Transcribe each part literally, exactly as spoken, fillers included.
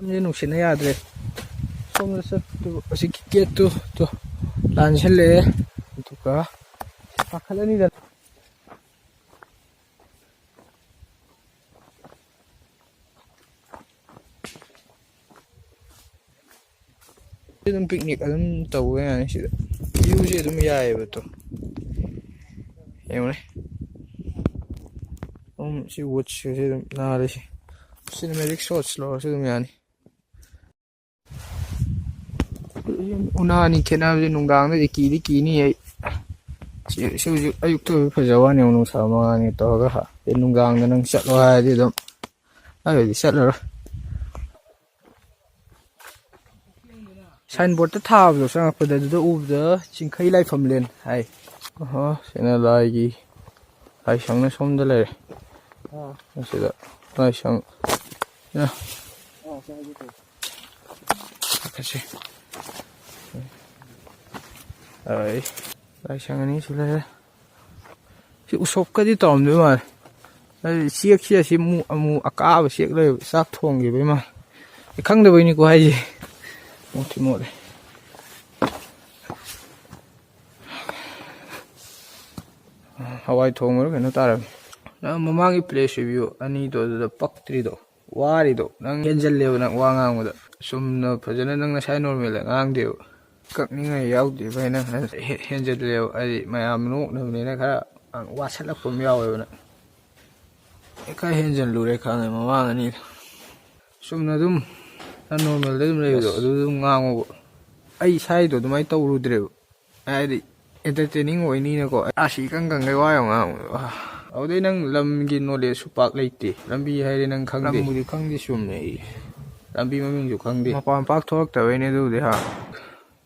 ꯁꯣꯝꯁꯦ ꯅꯨꯡꯁꯤꯠꯅ ꯌꯥꯗ꯭ꯔꯦ꯫ ꯁꯣꯝꯗ ꯆꯠꯇꯨ, ꯑꯁꯤꯒꯤ ꯒꯦꯠꯇꯨ ꯇꯨ ꯂꯥꯟꯁꯜꯂꯛꯑꯦ꯫ ꯑꯗꯨꯒ ꯀꯥꯈꯠꯂꯅꯤꯗꯅ꯫ ꯑꯗꯨꯝ ꯄꯤꯛꯅꯤꯛ ꯑꯗꯨꯝ ꯇꯧꯕ ꯌꯥꯅꯤ ꯁꯤꯗ꯫ ꯚ꯭ꯌꯨꯁꯦ ꯑꯗꯨꯝ ꯌꯥꯏꯑꯕ ꯇꯣ꯫ ꯌꯦꯡꯉꯨꯅꯦ꯫ ꯑꯗꯨꯝ ꯁꯤ ꯋꯨꯠꯁꯦ ꯑꯗꯨꯝ ꯅꯥꯜꯂꯤꯁꯦ꯫ ꯁꯤꯅꯦꯃꯦꯇꯤꯛ ꯁꯣꯠꯁ ꯂꯧꯔꯁꯨ ꯑꯗꯨꯝ ꯌꯥꯅꯤ꯫ ꯎꯅꯥ ꯑꯅꯤ ꯈꯦꯠꯅꯕꯁꯦ ꯅꯨꯡꯗꯥꯡꯗꯗꯤ ꯀꯤꯗꯤ ꯀꯤꯅꯤ ꯑꯩ꯫ ꯁꯤ, ꯁꯤ ꯍꯧꯖꯤꯛ ꯑꯌꯨꯛꯇ ꯑꯣꯏꯕ ꯐꯖꯕ ꯋꯥꯅꯦꯕ, ꯅꯨꯡꯁꯥ ꯃꯉꯥꯜꯅꯦ ꯇꯧꯔꯒ ꯍꯥ꯫ ꯑꯗꯩ ꯅꯨꯡꯗꯥꯡꯗ ꯅꯪ ꯆꯠꯂꯣ ꯍꯥꯏꯔꯗꯤ ꯑꯗꯨꯝ ꯑꯩ ꯑꯣꯏꯗꯤ ꯆꯠꯂꯔꯣꯏ꯫ ꯁꯥꯏꯟꯕꯣꯔꯗꯇ ꯊꯥꯕꯗꯣ ꯆꯪꯉꯛꯄꯗ ꯑꯗꯨꯗ ꯎꯕꯗ ꯆꯤꯡꯈꯩ ꯂꯥꯏꯐꯝꯂꯦꯟ ꯍꯥꯏ꯫ ꯑꯍꯣ, ꯁꯤꯅ ꯂꯥꯏꯒꯤ ꯂꯥꯏꯁꯪꯅ ꯁꯣꯝꯗ ꯂꯩꯔꯦ꯫ ꯑꯥ꯫ ꯑꯁꯤꯗ ꯂꯥꯏꯁꯪ꯫ ꯑ꯫ ꯑꯥ, ꯆꯪꯉꯛꯀꯦ ꯇꯧ꯫ ꯀꯥꯈꯠꯁꯤ꯫ ꯑꯩ ꯂꯥꯏꯁꯪ ꯑꯅꯤꯁꯨ ꯂꯩꯔꯦ꯫ ꯁꯤ ꯎꯁꯣꯞꯀꯗꯤ ꯇꯧꯔꯝꯗꯣꯏ ꯃꯥꯜꯂꯦ꯫ ꯑꯩ ꯆꯦꯛꯁꯦ ꯑꯁꯤ ꯑꯃꯨꯛ, ꯑꯃꯨꯛ ꯑꯀꯥꯕ ꯆꯦꯛ ꯂꯩꯕ ꯆꯥꯛ ꯊꯣꯡꯈꯤꯕꯩ ꯃꯥꯜꯂꯦ꯫ ꯑꯩ ꯈꯪꯗꯕꯩꯅꯤꯀꯣ ꯍꯥꯏꯁꯦ꯫ ꯃꯣꯠꯇꯤ ꯃꯣꯠꯂꯦ꯫ ꯍꯋꯥꯏ ꯊꯣꯡꯕꯔ ꯀꯩꯅꯣ ꯇꯥꯔꯝꯃꯤ꯫ ꯅꯪ ꯃꯃꯥꯡꯒꯤ ꯄ꯭ꯂꯦꯁ ꯔꯤꯚ꯭ꯌꯨ ꯑꯅꯤꯗꯣ ꯑꯗꯨꯗ ꯄꯛꯇ꯭ꯔꯤꯗꯣ, ꯋꯥꯔꯤꯗꯣ, ꯅꯪ ꯍꯦꯟꯖꯜꯂꯦꯕ ꯅꯪ ꯋꯥ ꯉꯥꯡꯕꯗ꯫ ꯆꯨꯝꯅ ꯐꯖꯅ ꯅꯪ ꯅꯁꯥꯏ ꯅꯣꯔꯃꯦꯜꯗ ꯉꯥꯡꯗꯦꯕ꯫ ꯀꯛꯅꯤꯡꯉꯥꯏ ꯌꯥꯎꯗꯦ ꯚꯥꯏ, ꯅꯪ ꯍꯦ-, ꯍꯦꯟꯖꯜꯂꯦꯕ꯫ ꯍꯥꯏꯗꯤ ꯃꯌꯥꯝ ꯅꯣꯛꯅꯕꯅꯤꯅ ꯈꯔ ꯋꯥꯁꯜꯂꯛꯄ ꯑꯃ ꯌꯥꯎꯋꯦꯕ ꯅꯪ꯫ ꯑꯩ ꯈꯔ ꯍꯦꯟꯖꯜꯂꯨꯔꯦ ꯈꯪꯉꯦ ꯃꯃꯥꯡ ꯑꯅꯤꯗꯣ꯫ ꯆꯨꯝꯅ ꯑꯗꯨꯝ ꯅꯪ ꯅꯣꯔꯃꯦꯜꯗ ꯑꯗꯨꯝ ꯂꯩꯕꯗꯣ, ꯑꯁ꯫ ꯑꯗꯨ ꯑꯗꯨꯝ ꯉꯥꯡꯉꯣꯕ꯫ ꯑꯩ ꯏꯁꯥꯏꯗꯣ ꯑꯗꯨꯃꯥꯏꯅ ꯇꯧꯔꯨꯗ꯭ꯔꯦꯕ꯫ ꯍꯥꯏꯗꯤ ꯑꯦꯟꯇꯔꯇꯦꯅꯤꯡ ꯑꯣꯏꯅꯤꯅꯀꯣ꯫ ꯑꯁꯤ ꯏꯀꯪ ꯀꯪꯒꯩ ꯋꯥ ꯌꯥꯝ ꯉꯥꯡꯕꯗꯣ꯫ ꯑꯥ꯫ ꯑꯗꯨꯗꯩ ꯅꯪ ꯂꯝꯒꯤ ꯅꯣꯂꯦꯖꯁꯨ ꯄꯥꯛ ꯂꯩꯇꯦ꯫ ꯂꯝꯕꯤ ꯍꯥꯏꯔꯦ ꯅꯪ ꯈꯪꯗꯦ꯫ ꯂꯝꯕꯨꯗꯤ ꯈꯪꯗꯦ ꯆꯨꯝꯃꯦ ꯑꯩ꯫ ꯂꯝꯕꯤ ꯃꯃꯤꯡꯁꯨ ꯈꯪꯗꯦ꯫ ꯃꯄꯥꯟ ꯄꯥꯛ ꯊꯣꯛꯂꯛꯇꯕꯩꯅꯦ ꯑꯗꯨꯕꯨꯗꯤ ꯍꯥ꯫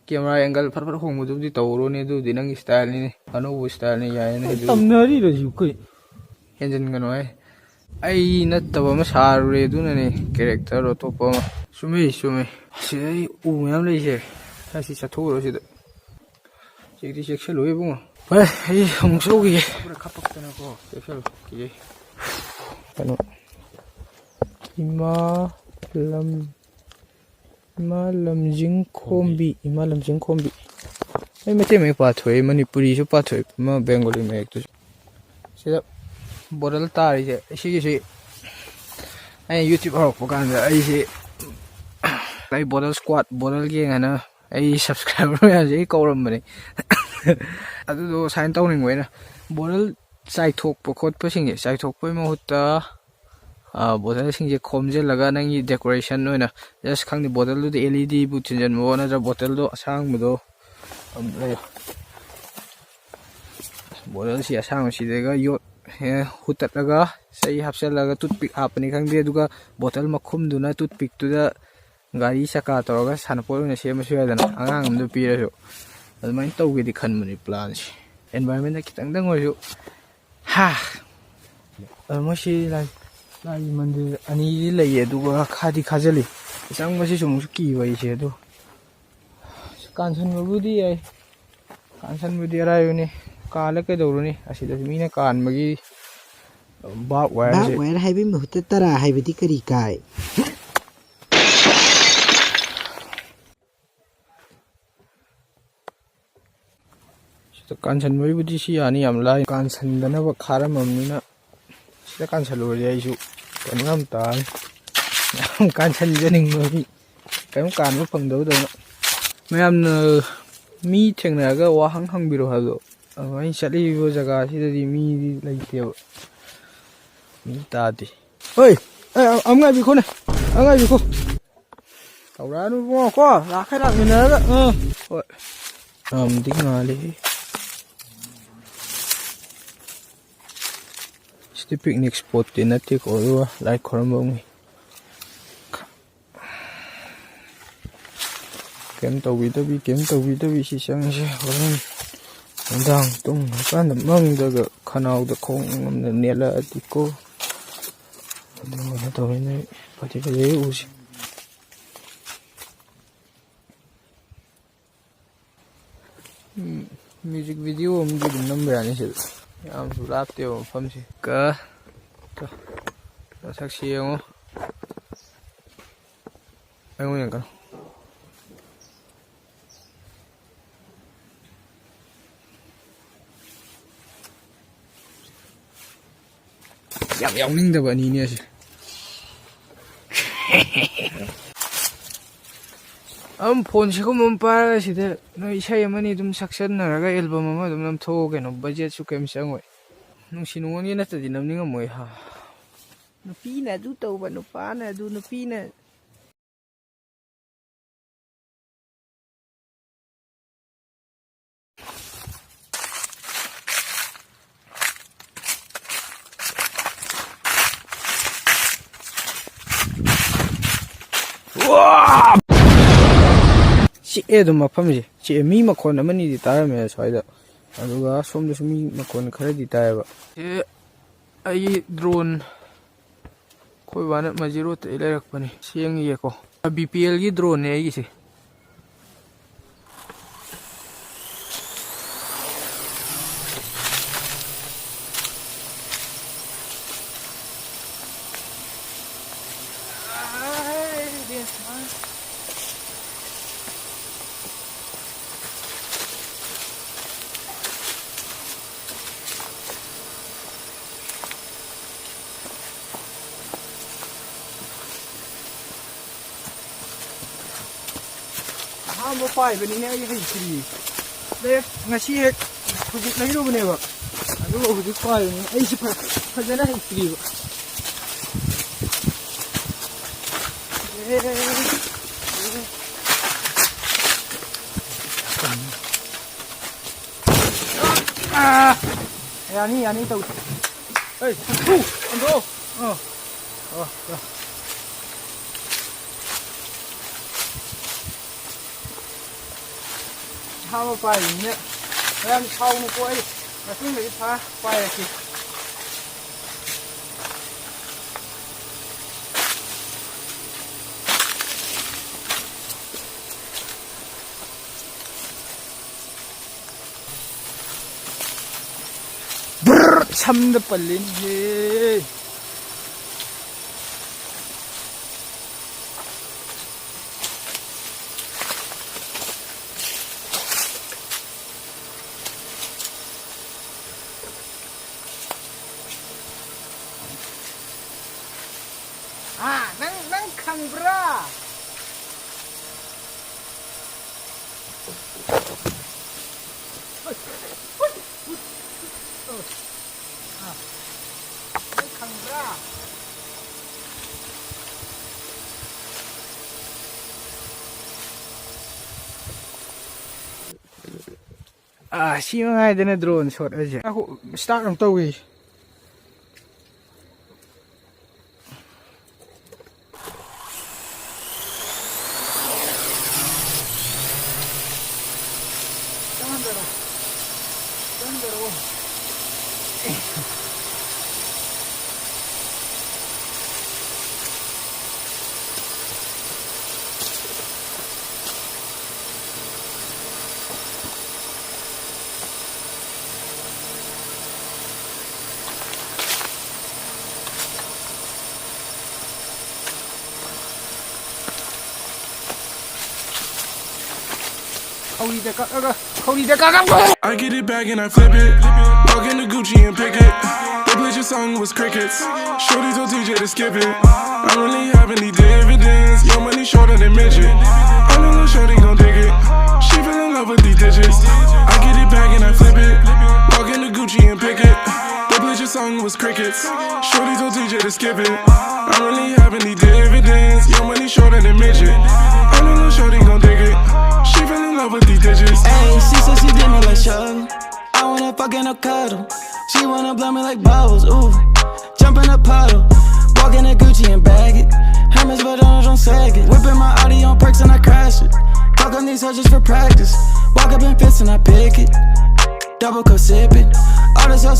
ꯀꯦꯃꯦꯔꯥ ꯑꯦꯡꯒꯜ ꯐꯠ ꯐꯠ ꯍꯣꯡꯕꯗꯨꯕꯨꯗꯤ ꯇꯧꯔꯣꯅꯦ ꯑꯗꯨꯕꯨꯗꯤ ꯅꯪꯒꯤ ꯏꯁꯇꯥꯏꯜꯅꯤꯅꯦ꯫ ꯑꯅꯧꯕ ꯏꯁꯇꯥꯏꯜꯅꯤ ꯌꯥꯏꯅꯦ ꯑꯗꯨ꯫ ꯇꯝꯅꯔꯤꯔꯁꯤꯕꯨ ꯀꯩ? ꯍꯦꯟꯖꯤꯟꯒꯅꯨꯍꯦ꯫ ꯑꯩ ꯅꯠꯇꯕ ꯑꯃ ꯁꯥꯔꯨꯔꯦ ꯑꯗꯨꯅꯅꯦ ꯀꯦꯔꯦꯛꯇꯔ ꯑꯇꯣꯞꯄ ꯑꯃ꯫ ꯆꯨꯝꯃꯤ, ꯆꯨꯝꯃꯤ꯫ ꯁꯤꯗ ꯑꯩ ꯎ ꯃꯌꯥꯝ ꯂꯩꯁꯦ꯫ ꯑꯁꯤ ꯆꯠꯊꯣꯛꯎꯔꯣ ꯁꯤꯗ꯫ ꯆꯦꯛꯇꯤ ꯆꯦꯛꯁꯜꯂꯨ ꯏꯕꯨꯡꯉꯣ꯫ ꯍꯣꯏ, ꯑꯩ ꯑꯃꯨꯛ ꯆꯠꯂꯨꯈꯤꯒꯦ꯫ ꯈꯞꯄꯛꯇꯅꯀꯣ ꯆꯦꯛꯁꯜꯂꯨ꯫ ꯀꯤꯖꯩ꯫ ꯀꯩꯅꯣ, ꯏꯃꯥ ꯂꯝ ꯏꯃꯥ ꯂꯝꯖꯤꯡ ꯈꯣꯝꯕꯤ, ꯏꯃꯥ ꯂꯝꯖꯤꯡ ꯈꯣꯝꯕꯤ꯫ ꯑꯩ ꯃꯩꯇꯩ ꯃꯌꯦꯛ ꯄꯥꯊꯣꯛꯑꯦ, ꯃꯅꯤꯄꯨꯔꯤꯁꯨ ꯄꯥꯊꯣꯛꯑꯦ, ꯑꯃ ꯕꯦꯡꯒꯣꯂꯤ ꯃꯌꯦꯛꯇꯨꯁꯨ꯫ ꯁꯤꯗ ꯕꯣꯇꯜ ꯇꯥꯔꯤꯁꯦ, ꯁꯤꯒꯤꯁꯤ ꯑꯩꯅ YouTube ꯍꯧꯔꯛꯄ ꯀꯥꯟꯗ ꯑꯩꯁꯤ, ꯑꯩ ꯕꯣꯇꯜ ꯁ꯭ꯀ꯭ꯋꯥꯠ, ꯕꯣꯇꯜ ꯒꯦꯡ ꯍꯥꯏꯅ ꯑꯩ ꯁꯕꯁꯀ꯭ꯔꯥꯏꯕꯔ ꯃꯌꯥꯝꯁꯦ ꯑꯩ ꯀꯧꯔꯝꯕꯅꯤ꯫ ꯑꯗꯨꯗꯣ ꯁꯥꯏꯟ ꯇꯧꯅꯤꯡꯕ ꯑꯩꯅ꯫ ꯕꯣꯇꯜ ꯆꯥꯏꯊꯣꯛꯄ ꯈꯣꯠꯄꯁꯤꯡꯁꯦ, ꯆꯥꯏꯊꯣꯛꯄꯩ ꯃꯍꯨꯠꯇ, ꯑꯥ, ꯕꯣꯇꯜꯁꯤꯡꯁꯦ ꯈꯣꯝꯖꯤꯜꯂꯒ ꯅꯪꯒꯤ ꯗꯦꯀꯣꯔꯦꯁꯟ ꯑꯣꯏꯅ, ꯖꯁ ꯈꯪꯗꯦ, ꯕꯣꯇꯜꯗꯨꯗ L E D ꯕꯨ ꯊꯤꯟꯖꯤꯟꯕ ꯅꯠꯇ꯭ꯔꯒ ꯕꯣꯇꯜꯗꯣ ꯑꯁꯥꯡꯕꯗꯣ, ꯑꯝ, ꯂꯩꯌꯨ꯫ ꯕꯣꯇꯜꯁꯤ ꯑꯁꯥꯡꯕꯁꯤꯗꯒ ꯌꯣꯠ, ꯍꯦ, ꯍꯨꯠꯇꯠꯂꯒ ꯆꯩ ꯍꯥꯞꯆꯤꯜꯂꯒ ꯇꯨꯠꯄꯤꯛ ꯍꯥꯞꯄꯅꯤ ꯈꯪꯗꯦ, ꯑꯗꯨꯒ ꯕꯣꯇꯜ ꯃꯈꯨꯝꯗꯨꯅ ꯇꯨꯠꯄꯤꯛꯇꯨꯗ ꯒꯥꯔꯤ ꯆꯀꯥ ꯇꯧꯔꯒ ꯁꯥꯟꯅꯄꯣꯠ ꯑꯣꯏꯅ ꯁꯦꯝꯃꯁꯨ ꯌꯥꯏꯗꯅ, ꯑꯉꯥꯡ ꯑꯃꯗ ꯄꯤꯔꯁꯨ꯫ ꯑꯗꯨꯃꯥꯏꯅ ꯇꯧꯒꯦꯗꯤ ꯈꯟꯕꯅꯤ ꯄ꯭ꯂꯥꯟꯁꯦ, ꯑꯦꯟꯚꯥꯏꯔꯟꯃꯦꯟꯗ ꯈꯤꯇꯪꯗꯪ ꯑꯣꯏꯔꯁꯨ꯫ ꯍꯥ꯫ ꯑꯗꯣ ꯃꯣꯏꯁꯤ ꯂꯥꯏ, ꯂꯥꯏꯒꯤ ꯃꯟꯗꯤꯔ ꯑꯅꯤꯗꯤ ꯂꯩꯌꯦ, ꯑꯗꯨꯒ ꯈꯥꯗꯤ ꯈꯥꯖꯤꯜꯂꯤ꯫ ꯆꯪꯕꯁꯤꯁꯨ ꯑꯃꯨꯛꯁꯨ ꯀꯤꯕ ꯑꯩꯁꯦ꯫ ꯑꯗꯨ ꯀꯥꯟꯁꯟꯕꯕꯨꯗꯤ ꯌꯥꯏ, ꯀꯥꯟꯁꯟꯕꯗꯤ ꯑꯔꯥꯏꯕꯅꯤ꯫ ꯀꯥꯜꯂ ꯀꯩꯗꯧꯔꯨꯅꯤ? ꯑꯁꯤꯗꯁꯨ ꯃꯤꯅ ꯀꯥꯟꯕꯒꯤ ꯕꯥꯔꯕ ꯋꯥꯌꯔꯁꯦ꯫ ꯕꯥꯔꯕ ꯋꯥꯌꯔ ꯍꯥꯏꯕꯒꯤ ꯃꯍꯨꯠꯇ ꯇꯔꯥ ꯍꯥꯏꯕꯗꯤ ꯀꯔꯤ ꯀꯥꯏ? ꯁꯤꯗ ꯀꯥꯟꯁꯟꯕꯒꯤꯕꯨꯗꯤ ꯁꯤ ꯌꯥꯅꯤ, ꯌꯥꯝ ꯂꯥꯏ꯫ ꯀꯥꯟꯁꯟꯗꯅꯕ ꯈꯥꯔꯝꯃꯕꯅꯤꯅ ꯁꯤꯗ ꯀꯥꯟꯁꯜꯂꯨꯔꯗꯤ ꯑꯩꯁꯨ ꯀꯩꯅꯣ ꯌꯥꯝ ꯇꯥꯔꯅꯤ꯫ ꯌꯥꯝ ꯀꯥꯟꯁꯟꯖꯅꯤꯡꯕ ꯃꯤ, ꯀꯔꯤꯝ ꯀꯥꯟꯕ ꯐꯪꯗꯕꯗꯧꯅ꯫ ꯃꯌꯥꯝꯅ ꯃꯤ ꯊꯦꯡꯅꯔꯒ ꯋꯥꯍꯪ ꯍꯪꯕꯤꯔꯣ ꯍꯥꯏꯕꯗꯣ, ꯑꯗꯨꯃꯥꯏꯅ ꯆꯠꯂꯤꯕ ꯖꯒꯥꯁꯤꯗꯗꯤ ꯃꯤꯗꯤ ꯂꯩꯇꯦꯕ꯫ ꯃꯤ ꯇꯥꯗꯦ꯫ ꯍꯣꯏ, ꯑꯦ, ꯑ-, ꯑꯃ ꯉꯥꯏꯕꯤꯈꯣꯅꯦ, ꯑꯃ ꯉꯥꯏꯕꯤꯈꯣ꯫ ꯇꯧꯔꯛꯑꯅꯨ ꯏꯕꯨꯡꯉꯣ ꯀꯣ, ꯂꯥꯛꯈꯩ ꯂꯥꯛꯃꯤꯟꯅꯔꯒ꯫ ꯑꯥ, ꯍꯣꯏ꯫ ꯌꯥꯝꯗꯤ ꯉꯥꯜꯂꯤ꯫ ꯁꯤꯗꯤ ꯄꯤꯛꯅꯤꯛ ꯁ꯭ꯄꯣꯠꯇꯤ ꯅꯠꯇꯦꯀꯣ, ꯑꯗꯨꯒ ꯂꯥꯏ ꯈꯨꯔꯝꯐꯝꯒꯤ꯫ ꯀꯩꯝ ꯇꯧꯕꯤꯗꯕꯤ, ꯀꯩꯝ ꯇꯧꯕꯤꯗꯕꯤ ꯁꯤ ꯆꯪꯉꯤꯁꯦ꯫ ꯍꯣꯔꯦꯟ ꯅꯨꯡꯗꯥꯡ ꯇꯨꯝꯈ꯭ꯔꯀꯥꯟꯗ ꯃꯪꯗꯒ ꯈꯅꯥꯎꯗ ꯈꯣꯡ ꯑꯃꯅ ꯅꯦꯠꯂꯛꯑꯗꯤꯀꯣ꯫ ꯑꯗꯨ ꯀꯩꯅꯣ ꯇꯧꯔꯤꯅꯦ, ꯐꯗꯤ ꯐꯖꯩ ꯎꯁꯦ꯫ ꯎꯝ, ꯃ꯭ꯌꯨꯖꯤꯛ ꯚꯤꯗꯤꯑꯣ ꯑꯃꯗꯤ ꯑꯗꯨꯝ ꯅꯝꯕ ꯌꯥꯅꯤ ꯁꯤꯗ꯫ ꯌꯥꯝꯁꯨ ꯂꯥꯞꯇꯦꯕ ꯃꯐꯝꯁꯦ꯫ ꯀ-, ꯇꯣ, ꯃꯁꯛꯁꯤ ꯌꯦꯡꯉꯣ꯫ ꯑꯩꯉꯣꯟꯗ ꯌꯦꯡꯉꯛꯀꯅꯨ꯫ ꯌꯥꯝ ꯌꯥꯎꯅꯤꯡꯗꯕ ꯑꯅꯤꯅꯦ ꯑꯁꯦ꯫ ꯑꯗꯨꯝ ꯐꯣꯟ ꯁꯤꯒꯨꯝꯕ ꯑꯃ ꯄꯥꯏꯔꯒ ꯁꯤꯗ ꯅꯣꯏ ꯏꯁꯩ ꯑꯃꯅꯤ ꯑꯗꯨꯝ ꯁꯛꯆꯟꯅꯔꯒ ꯑꯦꯜꯕꯝ ꯑꯃ ꯑꯗꯨꯝ ꯅꯝꯊꯣꯛꯑꯣ ꯀꯩꯅꯣ, ꯕꯖꯦꯠꯁꯨ ꯀꯩꯝ ꯆꯪꯉꯣꯏ꯫ ꯅꯨꯡꯁꯤ ꯅꯨꯡꯉꯣꯟꯒꯤ ꯅꯠꯇꯗꯤ ꯅꯝꯅꯤꯡꯉꯝꯃꯣꯏ ꯍꯥ꯫ ꯅꯨꯄꯤꯅ ꯑꯗꯨ ꯇꯧꯕ, ꯅꯨꯄꯥꯅ ꯑꯗꯨ, ꯅꯨꯄꯤꯅ ꯆꯤꯛꯑꯦ ꯑꯗꯨꯝ ꯃꯐꯝꯁꯦ꯫ ꯆꯤꯛꯑꯦ꯫ ꯃꯤ ꯃꯈꯣꯟ ꯑꯃꯅꯤꯗꯤ ꯇꯥꯔꯝꯃꯦ ꯁ꯭ꯋꯥꯏꯗ꯫ ꯑꯗꯨꯒ ꯁꯣꯝꯗꯁꯨ ꯃꯤ ꯃꯈꯣꯟ ꯈꯔꯗꯤ ꯇꯥꯏꯌꯦꯕ꯫ ꯁꯤ ꯑꯩꯒꯤ ꯗ꯭ꯔꯣꯟ ꯑꯩꯈꯣꯏ ꯕꯥꯅ ꯃꯖꯤꯔꯣꯠꯇꯒꯤ ꯂꯩꯔꯛꯄꯅꯤ꯫ ꯁꯦꯡꯉꯤꯌꯦꯀꯣ꯫ ꯕꯤ ꯄꯤ ꯑꯦꯜꯒꯤ ꯗ꯭ꯔꯣꯟꯅꯦ ꯑꯩꯒꯤꯁꯦ꯫ ꯑꯍꯥꯟꯕ ꯄꯥꯏꯕꯅꯤꯅꯦ ꯑꯩ ꯍꯩꯇ꯭ꯔꯤ꯫ ꯂꯩꯔꯛ ꯉꯁꯤ ꯍꯦꯛ ꯍꯧꯖꯤꯛ ꯂꯩꯔꯨꯕꯅꯦꯕ꯫ ꯑꯗꯨꯒ ꯍꯧꯖꯤꯛ ꯄꯥꯏꯕꯅꯤ꯫ ꯑꯩꯁꯤ ꯐ-, ꯐꯖꯅ ꯍꯩꯇ꯭ꯔꯤꯕ꯫ ꯑꯦ꯫ ꯑꯥ! ꯌꯥꯅꯤ, ꯌꯥꯅꯤ, ꯇꯧ꯫ ꯍꯩ, ꯍꯟꯗꯣꯛ, ꯍꯟꯗꯣꯛ꯫ ꯑꯥ꯫ ꯑꯥ, ꯑꯥ꯫ ꯑꯍꯥꯟꯕ ꯄꯥꯏꯔꯤꯅꯤꯅ ꯃꯌꯥꯝ ꯁꯥꯎꯅꯨꯀꯣ, ꯑꯩ ꯃꯇꯨꯡꯗꯒꯤ ꯐꯥ ꯄꯥꯏꯔꯛꯀꯦ꯫ ꯕ꯭ꯔꯔ, ꯁꯝꯗ ꯄꯜꯂꯦꯅꯦꯍꯦ꯫ ꯑꯥ, ꯁꯤ ꯃꯉꯥꯏꯗꯅ drone shot ꯍꯥꯏꯁꯦ꯫ Start ꯑꯃꯨꯛ ꯇꯧꯏ꯫ ꯈꯧꯔꯤꯗ ꯀꯛꯑꯒ, ꯈꯧꯔꯤꯗ ꯀꯛꯑꯒ꯫ I get it back and I flip it. Walk into Gucci and pick it. They played your song, it was crickets. Shorty told D J to skip it. I don't really have any dividends. Your money shorter than midget. I know little shorty gon' dig it. She fell in love with these digits. I get it back and I flip it. Walk into Gucci and pick it. They played your song, it was crickets. Shorty told D J to skip it. I don't really have any dividends. Your money shorter than midget. I know little shorty gon' dig it. She fell in love with these digits. Ayy, she said she did me like Charlotte. I wanna fuck and a cuddle. She wanna blow me like bubbles. Ooh, jump in a puddle. Walk in a Gucci and bag it. Hermes, but I don't sag it. Whipping my Audi on perks and I crash it. Fuck on these hoes just for practice. Walk up in fits and I pick it. Double cup sipping. All this